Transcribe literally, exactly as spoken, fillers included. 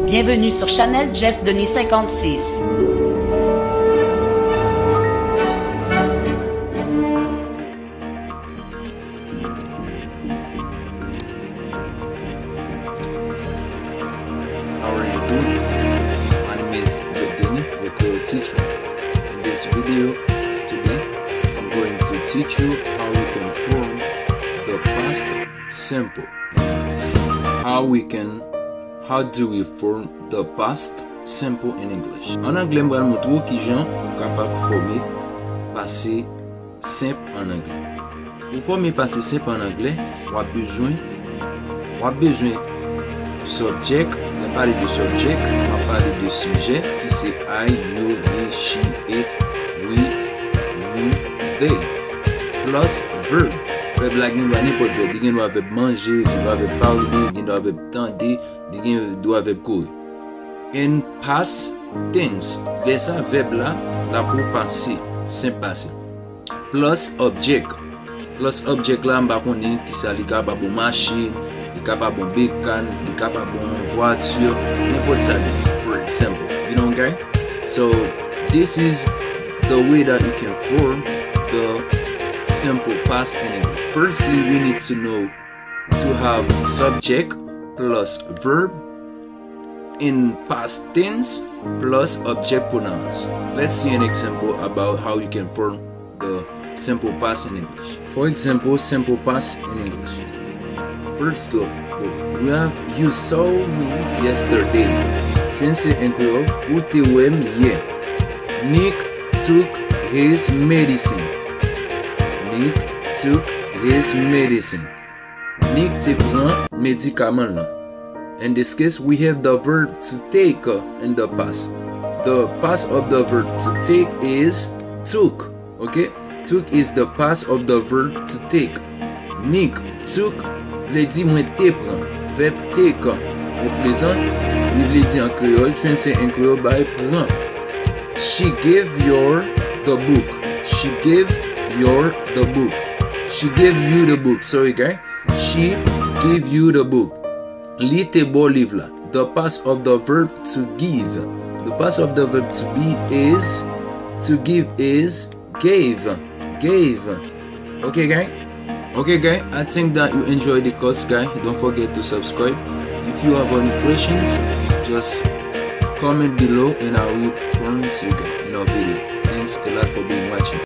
Bienvenue sur Channel Jeff Denis cinquante-six. How are you doing? My name is Bedeni, your Creole teacher. In this video today, I'm going to teach you how you can form the past simple in English. How we can, how do we form the past simple in English? An anglè, m pral montre w kijan ou kapab fòme pase senp an anglè. Pou fòme pase senp an anglè, w ap bezwen, w ap bezwen subject. Lè m pale de subject, m ap pale de sijè ki se I, you, he, she, it, we, you, they. Plus verb. Vèb la gen dwa nenpòt vèb. Li gen dwa vèb manje, li gen dwa vèb pale, li gen dwa vèb tande, li gen dwa vèb kouri. And past tense. Lè sa, vèb la la pou pase, senp pase. Plus object. Plus object la, m pa konnen kisa li kapab, yon machin, li kapab yon bekàn, li kapab yon vwati, nenpòt sa li ye. For example, you know, okay? So, this is the way that you can form the simple past in English. Firstly, we need to know to have subject plus verb in past tense plus object pronouns. Let's see an example about how you can form the simple past in English. For example, simple past in English. First, look, we have you saw me yesterday. Translate in Creole, ou te wè m yè. Nick took his medicine. Nick took his medicine. Nick te pran medikaman l lan. In this case, we have the verb to take uh, in the past. The past of the verb to take is took. Okay? Took is the past of the verb to take. Nick took vle di mwen te pran. Vèb take uh, o prezan, li vle di an kreyòl, translate in Creole, bay pran. She gave your the book. She gave your the book. She gave you the book. Sorry, guy. She gave you the book. Li te ba w liv la. The past of the verb to give. The past of the verb to be is to give is gave. Gave. Okay, guy? Okay, guy, I think that you enjoy the course, guy. Don't forget to subscribe. If you have any questions, just comment below and I will answer you guy in our video. Thanks a lot for being watching.